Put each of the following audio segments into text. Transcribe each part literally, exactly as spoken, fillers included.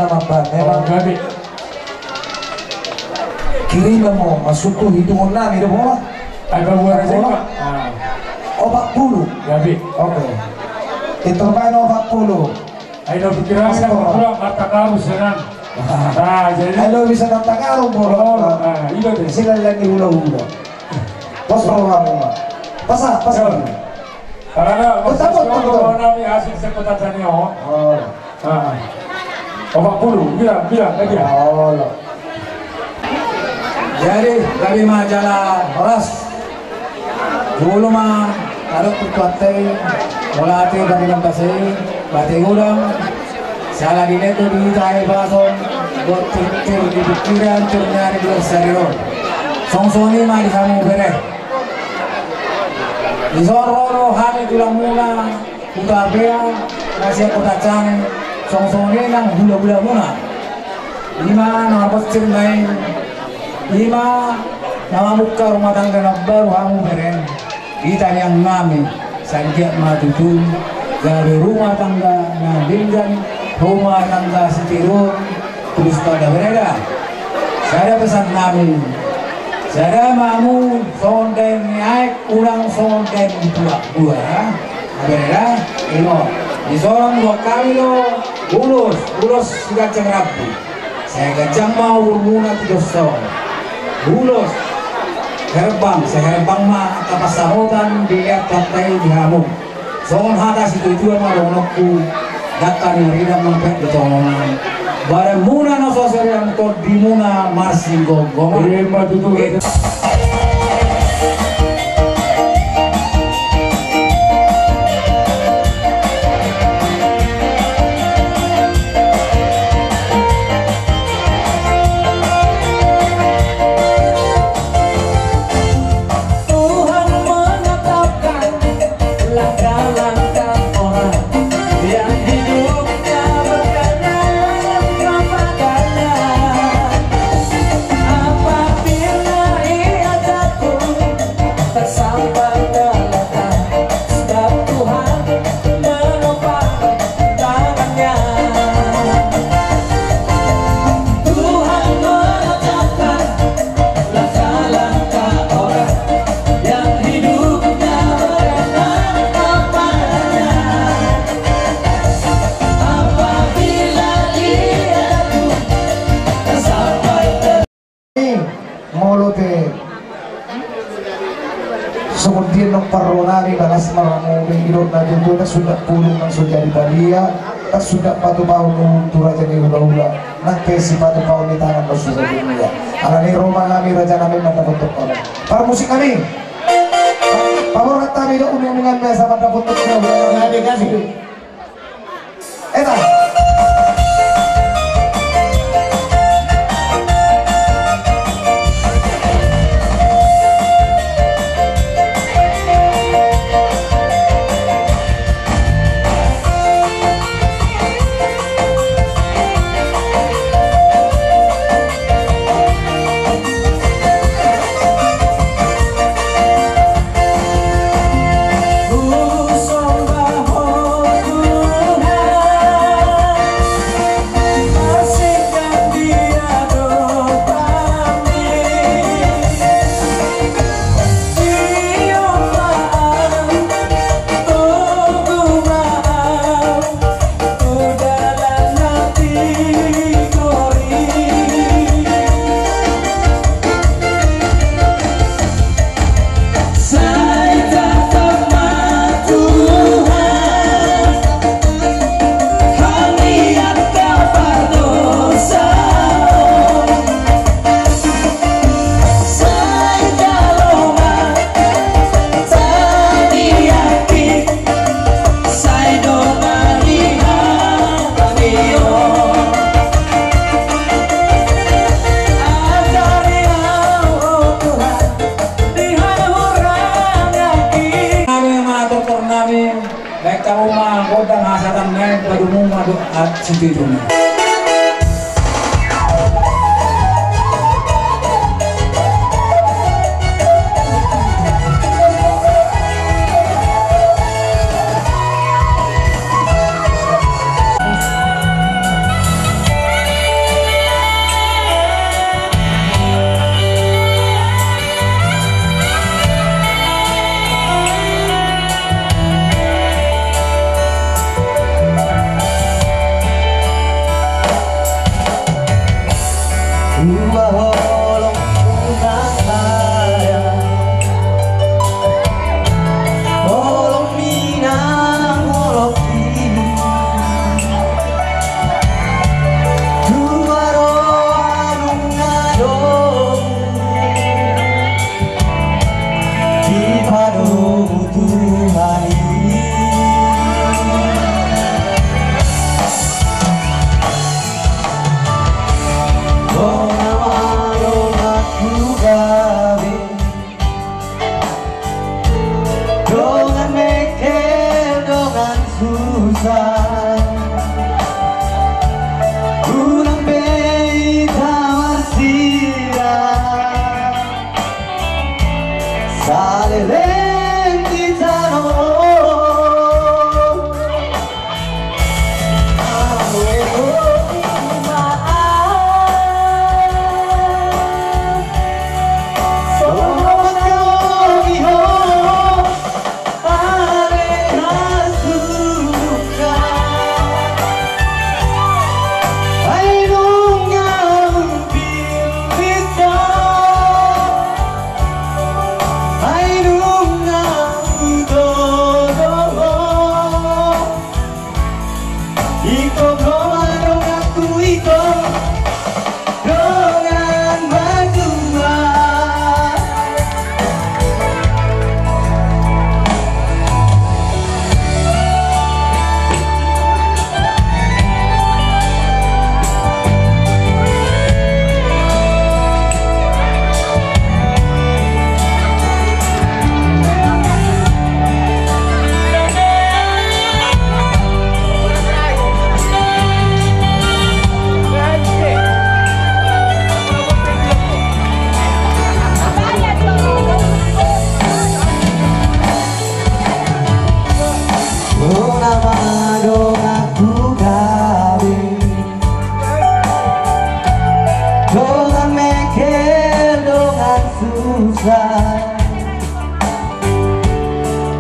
Apa, memang. Oh, gabe. Kiriman ma, maksudhu hitungan nami do, Bang. Ai, Bang, gua rasa, Bang. Ah. Opat puluh. Gabe. Oke. Itu main opat puluh. Ai, lo pikiran. Mas, kan, Bang. Bro, mata kamu senang. Ah, jadi. Ai, lo bisa mata kamu, Bang. Oh, ah, itu deh. Silakan di hula-hula. Pas, Bang, kamu, Bang. Pas, ah, pas. Ya. Karena, oh, maksud, tahu, tahu, tahu. Nami asik sekota tani, oh. Oh. Ah, ah. Opat puluh, bilang, bilang, lagi ya. Olo. Jadi, kami ma jala horas. Jolo ma, adong tu Tuhanta i, mauliate bani na masa i, bati godang, siala dilehon do di hita hahipason, buat tirtir di pikiran, tirnari di sarion. Songon i ma di hamu bere. Dison ro do hami tulangmuna, Huta Bea, na sian Kota Cange, songon i nang hula-hulamuna. I ma na marbonsir na i, i ma na mamungka rumah tangga na baru hamu bere. Di tangiang nami, sai anggiat ma tutu gabe rumah tangga na denggan, rumah tangga sitiruon, terus pada bereda. Sada pesan nami, sada ma hamu songon daeng ni aek, unang songon daeng ni tuak. Dua, ya. Bereda, ino. Dison buat hami do, ulos, ulos siganjang rambu. Sai ganjang ma umurmuna tu dos on. Ulos, herbang, sai herbang ma angka pansamotan dilehon Tuhanta i di hamu. Songon hata situatua ma dohononku, dangka ni ari ndang mampeak di tonga on. Badanmuna na so sarian, tondimuna marsinggonggongan. Ima tutu. Tuhan menetapkan langkah-langkah orang yang hidupnya berkenan kepada-Nya. Apabila ia jatuh, tersampar, terletak, sebab Tuhan menopang tangan-Nya. Tuhan menetapkan langkah-langkah orang yang hidupnya berkenan kepada-Nya. Apabila ia jatuh, tersampar, ter- Molo pe songon dia nang parro nami, balas ma hamu, didok na tutu, ndang sundat pudun nang so jadi badia, ndang sundat patupahon uhum tu raja ni hulahula, nang pe sipatupahon ni tangan do so jadi badia. Alani i ro ma hami raja nami mandapothon hamu. Parmusik nami. Paborhat hami do uninguningan na asa mandapothon hulahula nami. Eta. Nami ma tortor nami. Baen hamu ma gondang hasahatan nami, padomu ma dohot situtuna.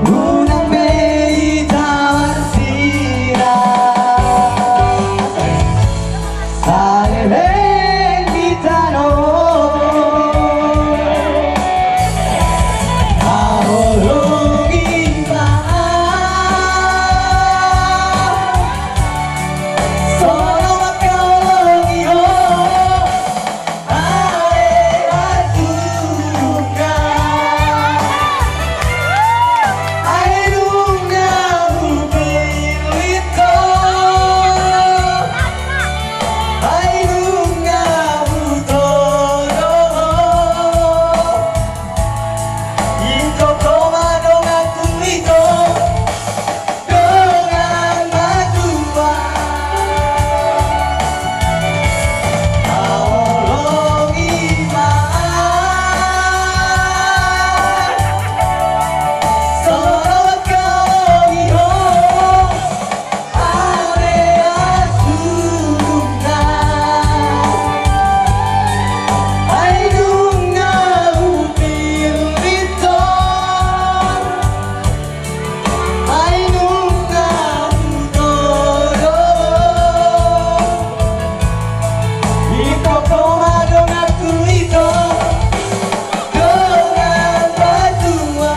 Unang be hita marsirang, saleleng di tano, haholongi ma. Songon mangkaholongi ho. Ale hatudungna, ai nunga hupillit ho, ai nunga hutodo ho. Ingkon ho ma donganku ito. Dongan matua, haholongi ma. Songon mangkaholongi ho. Ale hatudungna, ai nunga hupillit ho. Ai nunga hutodo ho. Ingkon ho ma donganku ito. Dongan matua.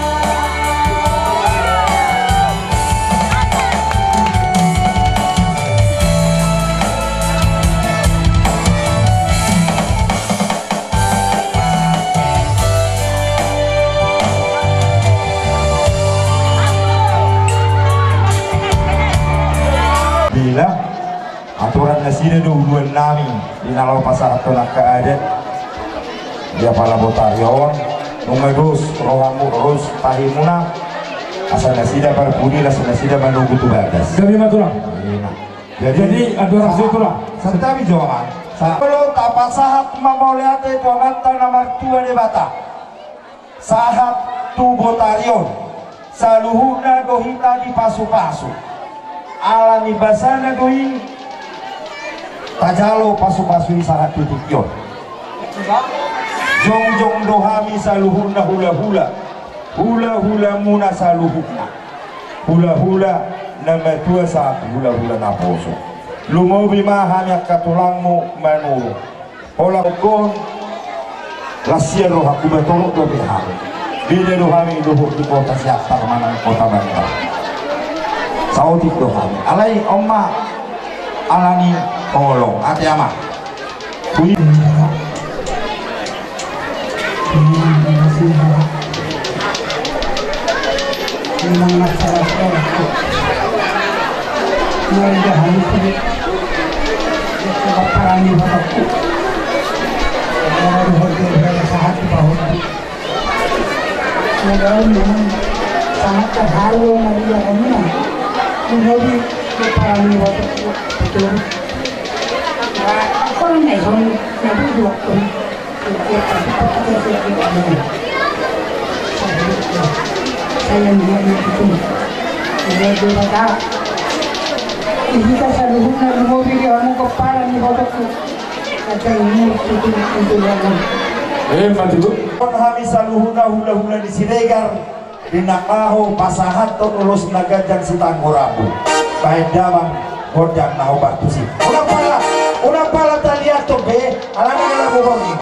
Bila aturan nasida do uluan nami di na laho pasahathon angka adat di apala botari on, nunga dos rohamu, dos tahimuna, asa nasida parpudi, asa nasida manogu tu bagas. Gabe ma tulang. Ima. Jadi, jadi, ado rasa sa-, tulang. Santabi jo, Amang. Sa-, molo tapasahat ma mauliate tu Amanta na martua Debata, sahat tu botari on, saluhutna do hita dipasupasu. Ala ni basana do i, tajalo pasupasu i sahat tu tingki on. Jongjong do hami saluhutna hulahula, hulahulamuna saluhutna. Hulahula na matua sahat hulahula naposo. Lumobi ma hami angka tulangmu manurung. Holan on, las sian rohangku, ba torop dope hami. Beda do hami dohot di kota Siantar manang kota Banjar. Saotik do hami. Alai on ma ala ni holong. Ate, Amang. Ui. Memang masalah sekolah. Mulai dah hari ini. Kelaparan di batakku. Kalau di hotel saya sahat di bawah. Mudah-mudahan memang sangat terharu Maria kamu. Menjadi kelaparan di batakku. Betul. Nah, aku orang naik, orang naik dua puluh. Hita saluhutna lumobi di hamu pomparan ni bapakku. Kata ini tutu tutu. Eh, maju. Hami saluhutna hulahula ni Siregar. Di na laho pasahathon ulos na ganjang sitanggo rambu. Bahen damang gondang na hombar tusi. Unang pala, unang pala taliathon be, alana na laho borngin.